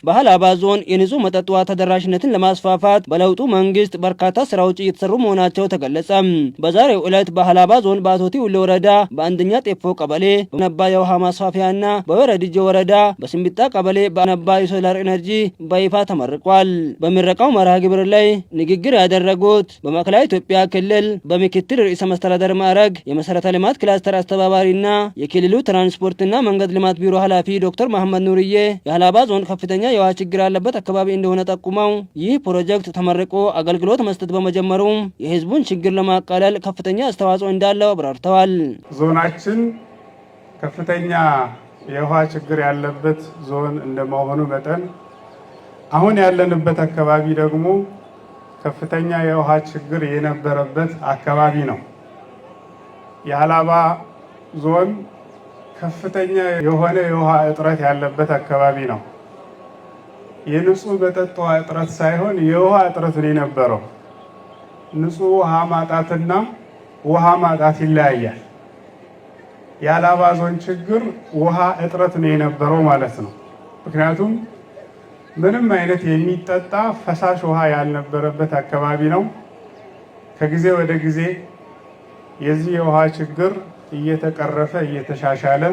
በሀላባ ዞን የንጹህ መጠጥ ውሃ ተደራሽነትን ለማስፋፋት በለውጡ መንግስት በርካታ ስራዎች እየተሰሩ መሆናቸው ተገለጸ። በዛሬው ዕለት በሀላባ ዞን በአቶቲ ሁሌ ወረዳ በአንደኛ ጤፎ ቀበሌ በነባ የውሃ ማስፋፊያና በወረድጆ ወረዳ በስምቢጣ ቀበሌ በነባ የሶላር ኤነርጂ በይፋ ተመርቋል። በምረቃው መርሃ ግብር ላይ ንግግር ያደረጉት በማዕከላዊ ኢትዮጵያ ክልል በምክትል ርዕሰ መስተዳደር ማዕረግ የመሰረተ ልማት ክላስተር አስተባባሪና የክልሉ ትራንስፖርትና መንገድ ልማት ቢሮ ኃላፊ ዶክተር መሐመድ ኑርዬ የሀላባ ዞን ከፍተኛ የውሃ ችግር ያለበት አካባቢ እንደሆነ ጠቁመው፣ ይህ ፕሮጀክት ተመርቆ አገልግሎት መስጠት በመጀመሩ የህዝቡን ችግር ለማቃለል ከፍተኛ አስተዋጽኦ እንዳለው አብራርተዋል። ዞናችን ከፍተኛ የውሃ ችግር ያለበት ዞን እንደመሆኑ መጠን፣ አሁን ያለንበት አካባቢ ደግሞ ከፍተኛ የውሃ ችግር የነበረበት አካባቢ ነው። የሀላባ ዞን ከፍተኛ የሆነ የውሃ እጥረት ያለበት አካባቢ ነው። የንጹህ መጠጥ ውሃ እጥረት ሳይሆን የውሃ እጥረት ነው የነበረው። ንጹህ ውሃ ማጣትና ውሃ ማጣት ይለያያል። የሀላባ ዞን ችግር ውሃ እጥረት ነው የነበረው ማለት ነው። ምክንያቱም ምንም አይነት የሚጠጣ ፈሳሽ ውሃ ያልነበረበት አካባቢ ነው። ከጊዜ ወደ ጊዜ የዚህ የውሃ ችግር እየተቀረፈ፣ እየተሻሻለ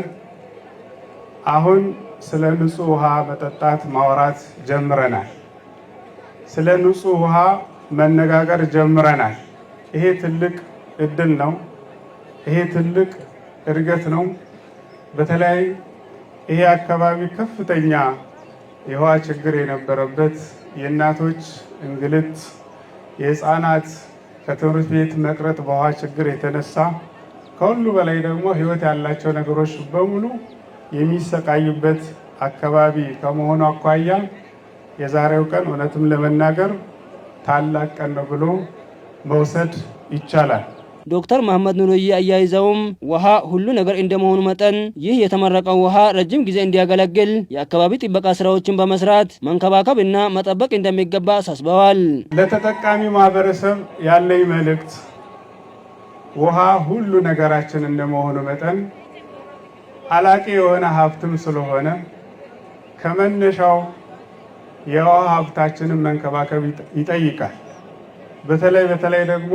አሁን ስለ ንጹህ ውሃ መጠጣት ማውራት ጀምረናል። ስለ ንጹህ ውሃ መነጋገር ጀምረናል። ይሄ ትልቅ እድል ነው። ይሄ ትልቅ እድገት ነው። በተለይ ይሄ አካባቢ ከፍተኛ የውሃ ችግር የነበረበት፣ የእናቶች እንግልት፣ የህፃናት ከትምህርት ቤት መቅረት በውሃ ችግር የተነሳ፣ ከሁሉ በላይ ደግሞ ህይወት ያላቸው ነገሮች በሙሉ የሚሰቃዩበት አካባቢ ከመሆኑ አኳያ የዛሬው ቀን እውነትም ለመናገር ታላቅ ቀን ነው ብሎ መውሰድ ይቻላል። ዶክተር መሐመድ ኑርዬ አያይዘውም ውሃ ሁሉ ነገር እንደመሆኑ መጠን ይህ የተመረቀው ውሃ ረጅም ጊዜ እንዲያገለግል የአካባቢ ጥበቃ ስራዎችን በመስራት መንከባከብ እና መጠበቅ እንደሚገባ አሳስበዋል። ለተጠቃሚ ማህበረሰብ ያለኝ መልእክት፣ ውሃ ሁሉ ነገራችን እንደመሆኑ መጠን፣ አላቂ የሆነ ሀብትም ስለሆነ፣ ከመነሻው የውሃ ሀብታችንን መንከባከብ ይጠይቃል። በተለይ በተለይ ደግሞ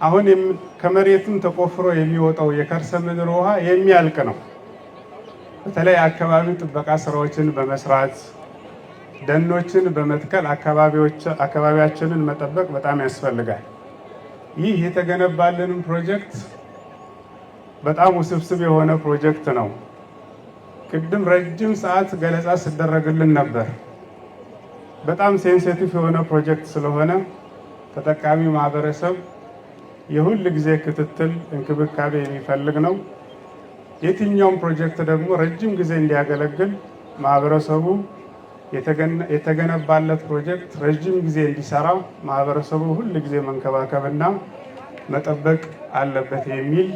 አሁን ከመሬትም ተቆፍሮ የሚወጣው የከርሰ ምድር ውሃ የሚያልቅ ነው። በተለይ አካባቢ ጥበቃ ስራዎችን በመስራት፣ ደኖችን በመትከል አካባቢያችንን መጠበቅ በጣም ያስፈልጋል። ይህ የተገነባልንም ፕሮጀክት በጣም ውስብስብ የሆነ ፕሮጀክት ነው። ቅድም ረጅም ሰዓት ገለጻ ሲደረግልን ነበር። በጣም sensitive የሆነ ፕሮጀክት ስለሆነ ተጠቃሚ ማህበረሰብ የሁል ጊዜ ክትትል፣ እንክብካቤ የሚፈልግ ነው። የትኛውም ፕሮጀክት ደግሞ ረጅም ጊዜ እንዲያገለግል፣ ማህበረሰቡ የተገነባለት ፕሮጀክት ረጅም ጊዜ እንዲሰራ ማህበረሰቡ ሁል ጊዜ መንከባከብና መጠበቅ አለበት የሚል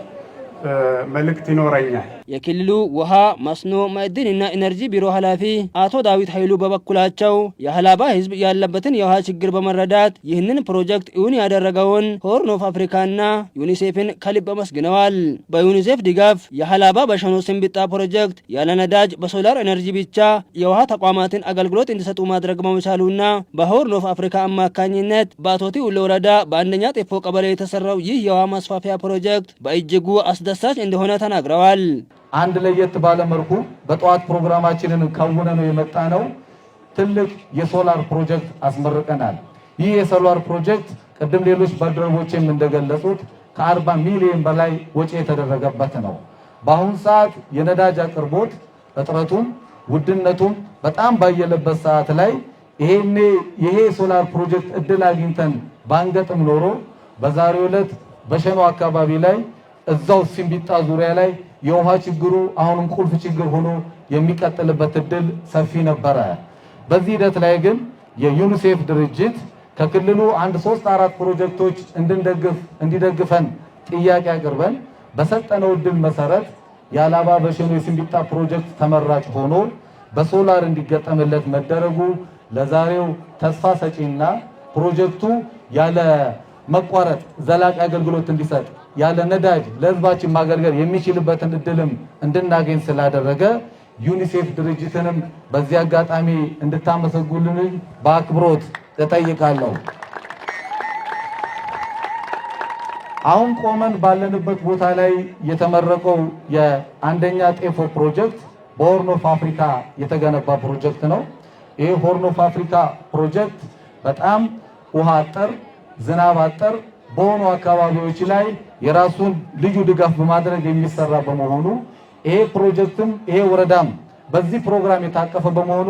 መልእክት ይኖረኛል። የክልሉ ውሃ፣ መስኖ፣ ማዕድንና ኢነርጂ ቢሮ ኃላፊ አቶ ዳዊት ኃይሉ በበኩላቸው የሀላባ ሕዝብ ያለበትን የውሃ ችግር በመረዳት ይህንን ፕሮጀክት እውን ያደረገውን ሆርን ኦፍ አፍሪካና ዩኒሴፍን ከልብ አመስግነዋል። በዩኒሴፍ ድጋፍ የሀላባ በሸኖ ስንብጣ ፕሮጀክት ያለ ነዳጅ በሶላር ኤነርጂ ብቻ የውሃ ተቋማትን አገልግሎት እንዲሰጡ ማድረግ መቻሉና በሆርን ኦፍ አፍሪካ አማካኝነት በአቶቲ ሁሌ ወረዳ በአንደኛ ጤፎ ቀበሌ የተሰራው ይህ የውሃ ማስፋፊያ ፕሮጀክት በእጅጉ አስደሳች እንደሆነ ተናግረዋል። አንድ ለየት ባለ መልኩ በጠዋት ፕሮግራማችንን ከውነን የመጣ ነው። ትልቅ የሶላር ፕሮጀክት አስመርቀናል። ይህ የሶላር ፕሮጀክት ቅድም ሌሎች ባልደረቦቼም እንደገለጹት ከ40 ሚሊዮን በላይ ወጪ የተደረገበት ነው። በአሁን ሰዓት የነዳጅ አቅርቦት እጥረቱም ውድነቱም በጣም ባየለበት ሰዓት ላይ ይሄ ሶላር ፕሮጀክት እድል አግኝተን ባንገጥም ኖሮ በዛሬው ዕለት በሸኖ አካባቢ ላይ እዛው ሲምቢጣ ዙሪያ ላይ የውሃ ችግሩ አሁንም ቁልፍ ችግር ሆኖ የሚቀጥልበት እድል ሰፊ ነበረ። በዚህ ሂደት ላይ ግን የዩኒሴፍ ድርጅት ከክልሉ አንድ ሶስት አራት ፕሮጀክቶች እንድንደግፍ እንዲደግፈን ጥያቄ አቅርበን በሰጠነው እድል መሰረት የአላባ በሸኖ የሲምቢጣ ፕሮጀክት ተመራጭ ሆኖ በሶላር እንዲገጠምለት መደረጉ ለዛሬው ተስፋ ሰጪና ፕሮጀክቱ ያለ መቋረጥ ዘላቂ አገልግሎት እንዲሰጥ፣ ያለ ነዳጅ ለህዝባችን ማገልገል የሚችልበትን እድልም እንድናገኝ ስላደረገ ዩኒሴፍ ድርጅትንም በዚህ አጋጣሚ እንድታመሰግኑልኝ በአክብሮት እጠይቃለሁ። አሁን ቆመን ባለንበት ቦታ ላይ የተመረቀው የአንደኛ ጤፎ ፕሮጀክት በ Horn of Africa የተገነባ ፕሮጀክት ነው። ይህ Horn of Africa ፕሮጀክት በጣም ውሃ አጠር፣ ዝናብ አጠር በሆኑ አካባቢዎች ላይ የራሱን ልዩ ድጋፍ በማድረግ የሚሰራ በመሆኑ ይሄ ፕሮጀክትም ይሄ ወረዳም በዚህ ፕሮግራም የታቀፈ በመሆኑ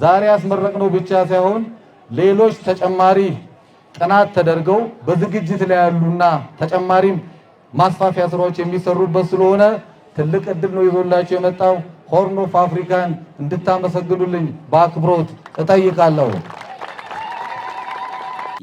ዛሬ ያስመረቅነው ብቻ ሳይሆን ሌሎች ተጨማሪ ጥናት ተደርገው በዝግጅት ላይ ያሉና ተጨማሪም ማስፋፊያ ስራዎች የሚሰሩበት ስለሆነ ትልቅ እድል ነው ይዞላቸው የመጣው። Horn of Africa ን እንድታመሰግኑልኝ በአክብሮት እጠይቃለሁ።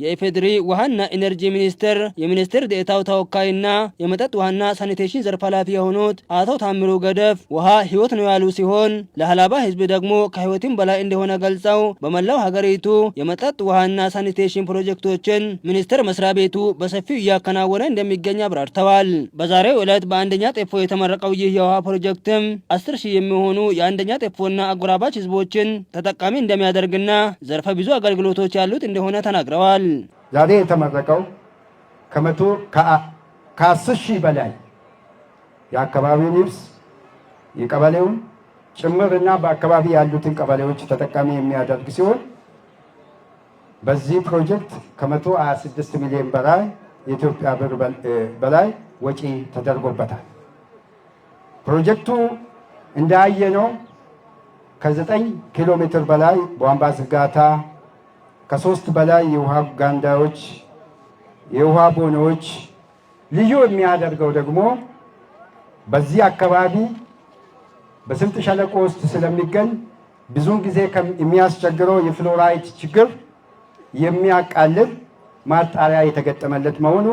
የኢፌዴሪ ውሃና ኢነርጂ ሚኒስቴር የሚኒስትር ዴኤታው ተወካይና የመጠጥ ውሃና ሳኒቴሽን ዘርፍ ኃላፊ የሆኑት አቶ ታምሩ ገደፍ ውሃ ሕይወት ነው ያሉ ሲሆን ለሀላባ ሕዝብ ደግሞ ከሕይወትም በላይ እንደሆነ ገልጸው በመላው ሀገሪቱ የመጠጥ ውሃና ሳኒቴሽን ፕሮጀክቶችን ሚኒስቴር መስሪያ ቤቱ በሰፊው እያከናወነ እንደሚገኝ አብራርተዋል። በዛሬው ዕለት በአንደኛ ጤፎ የተመረቀው ይህ የውሃ ፕሮጀክትም 10,000 የሚሆኑ የአንደኛ ጤፎና አጎራባች ሕዝቦችን ተጠቃሚ እንደሚያደርግና ዘርፈ ብዙ አገልግሎቶች ያሉት እንደሆነ ተናግረዋል። ዛሬ የተመረቀው ከ10,000 በላይ የአካባቢውን ህዝብ የቀበሌውን ጭምርና በአካባቢ ያሉትን ቀበሌዎች ተጠቃሚ የሚያደርግ ሲሆን በዚህ ፕሮጀክት ከ126 ሚሊዮን በላይ የኢትዮጵያ ብር በላይ ወጪ ተደርጎበታል። ፕሮጀክቱ እንዳየነው ከ9 ኪሎ ሜትር በላይ ቧንቧ ዝርጋታ፣ ከ3 በላይ የውሃ ጋንዳዎች፣ የውሃ ቦኖዎች። ልዩ የሚያደርገው ደግሞ በዚህ አካባቢ በስምጥ ሸለቆ ውስጥ ስለሚገኝ ብዙውን ጊዜ የሚያስቸግረው የፍሎራይድ ችግር የሚያቃልል ማጣሪያ የተገጠመለት መሆኑ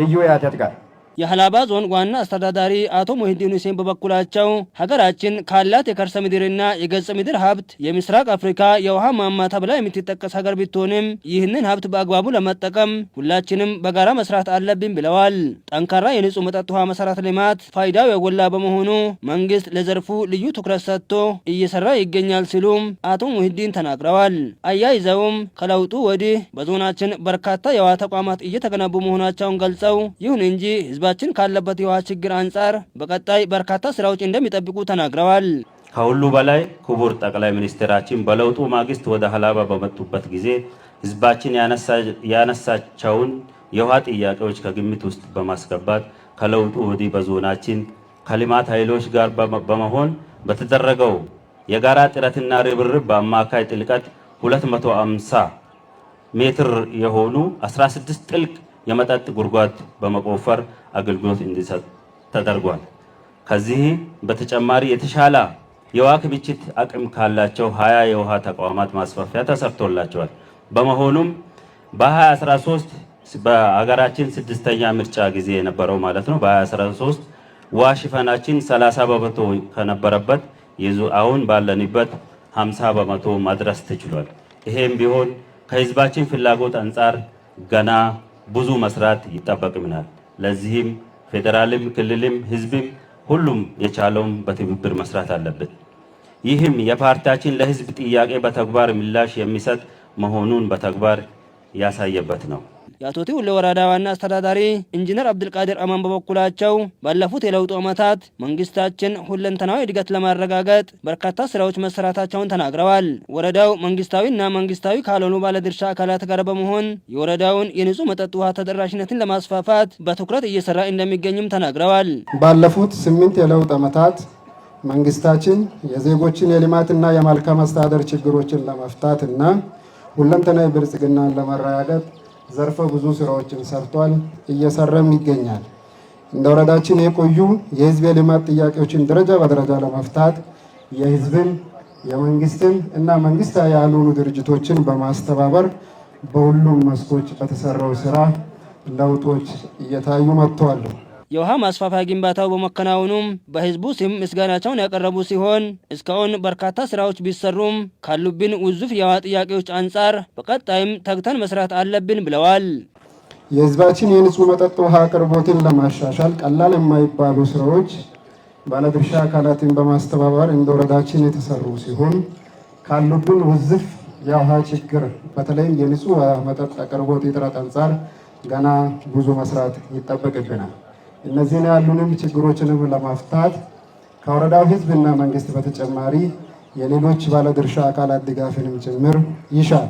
ልዩ ያደርጋል። የሀላባ ዞን ዋና አስተዳዳሪ አቶ ሙሂዲን ሁሴን በበኩላቸው ሀገራችን ካላት የከርሰ ምድርና የገጸ ምድር ሀብት የምስራቅ አፍሪካ የውሃ ማማ ተብላ የምትጠቀስ ሀገር ብትሆንም ይህንን ሀብት በአግባቡ ለመጠቀም ሁላችንም በጋራ መስራት አለብን ብለዋል። ጠንካራ የንጹህ መጠጥ ውሃ መሰረተ ልማት ፋይዳው የጎላ በመሆኑ መንግስት ለዘርፉ ልዩ ትኩረት ሰጥቶ እየሰራ ይገኛል ሲሉም አቶ ሙሂዲን ተናግረዋል። አያይዘውም ከለውጡ ወዲህ በዞናችን በርካታ የውሃ ተቋማት እየተገነቡ መሆናቸውን ገልጸው ይሁን እንጂ ህዝባችን ካለበት የውሃ ችግር አንጻር በቀጣይ በርካታ ስራዎች እንደሚጠብቁ ተናግረዋል። ከሁሉ በላይ ክቡር ጠቅላይ ሚኒስትራችን በለውጡ ማግስት ወደ ሀላባ በመጡበት ጊዜ ህዝባችን ያነሳቸውን የውሃ ጥያቄዎች ከግምት ውስጥ በማስገባት ከለውጡ ወዲህ በዞናችን ከልማት ኃይሎች ጋር በመሆን በተደረገው የጋራ ጥረትና ርብርብ በአማካይ ጥልቀት 250 ሜትር የሆኑ 16 ጥልቅ የመጠጥ ጉድጓድ በመቆፈር አገልግሎት እንዲሰጥ ተደርጓል። ከዚህ በተጨማሪ የተሻለ የውሃ ክምችት አቅም ካላቸው 20 የውሃ ተቋማት ማስፋፊያ ተሰርቶላቸዋል። በመሆኑም በ2013 በሀገራችን ስድስተኛ ምርጫ ጊዜ የነበረው ማለት ነው። በ2013 ውሃ ሽፋናችን 30% ከነበረበት አሁን ባለንበት 50% መድረስ ተችሏል። ይሄም ቢሆን ከህዝባችን ፍላጎት አንጻር ገና ብዙ መስራት ይጠበቅብናል። ለዚህም ፌዴራልም ክልልም ህዝብም ሁሉም የቻለውን በትብብር መስራት አለብን። ይህም የፓርቲያችን ለህዝብ ጥያቄ በተግባር ምላሽ የሚሰጥ መሆኑን በተግባር ያሳየበት ነው። የአቶቲ ሁሌ ወረዳ ዋና አስተዳዳሪ ኢንጂነር አብዱልቃድር አማን በበኩላቸው ባለፉት የለውጡ ዓመታት መንግስታችን ሁለንተናዊ እድገት ለማረጋገጥ በርካታ ስራዎች መሰራታቸውን ተናግረዋል። ወረዳው መንግስታዊና መንግስታዊ ካልሆኑ ባለድርሻ አካላት ጋር በመሆን የወረዳውን የንጹህ መጠጥ ውሃ ተደራሽነትን ለማስፋፋት በትኩረት እየሰራ እንደሚገኝም ተናግረዋል። ባለፉት 8 የለውጥ ዓመታት መንግስታችን የዜጎችን የልማትና የመልካም አስተዳደር ችግሮችን ለመፍታት እና ሁለንተናዊ ብልጽግናን ለማረጋገጥ ዘርፈ ብዙ ስራዎችን ሰርቷል፣ እየሰራም ይገኛል። እንደ ወረዳችን የቆዩ የህዝብ የልማት ጥያቄዎችን ደረጃ በደረጃ ለመፍታት የህዝብን የመንግስትን እና መንግስታዊ ያልሆኑ ድርጅቶችን በማስተባበር በሁሉም መስኮች በተሰራው ስራ ለውጦች እየታዩ መጥተዋል። የውሃ ማስፋፊያ ግንባታው በመከናወኑም በህዝቡ ስም ምስጋናቸውን ያቀረቡ ሲሆን እስካሁን በርካታ ስራዎች ቢሰሩም ካሉብን ውዙፍ የውሃ ጥያቄዎች አንጻር በቀጣይም ተግተን መስራት አለብን ብለዋል። የህዝባችን የንጹህ መጠጥ ውሃ አቅርቦትን ለማሻሻል ቀላል የማይባሉ ስራዎች ባለድርሻ አካላትን በማስተባበር እንደ ወረዳችን የተሰሩ ሲሆን ካሉብን ውዝፍ የውሃ ችግር በተለይም የንጹህ መጠጥ አቅርቦት እጥረት አንጻር ገና ብዙ መስራት ይጠበቅብናል። እነዚህን ያሉንም ችግሮችንም ለመፍታት ከወረዳው ሕዝብና መንግስት በተጨማሪ የሌሎች ባለድርሻ አካላት ድጋፍንም ጭምር ይሻል።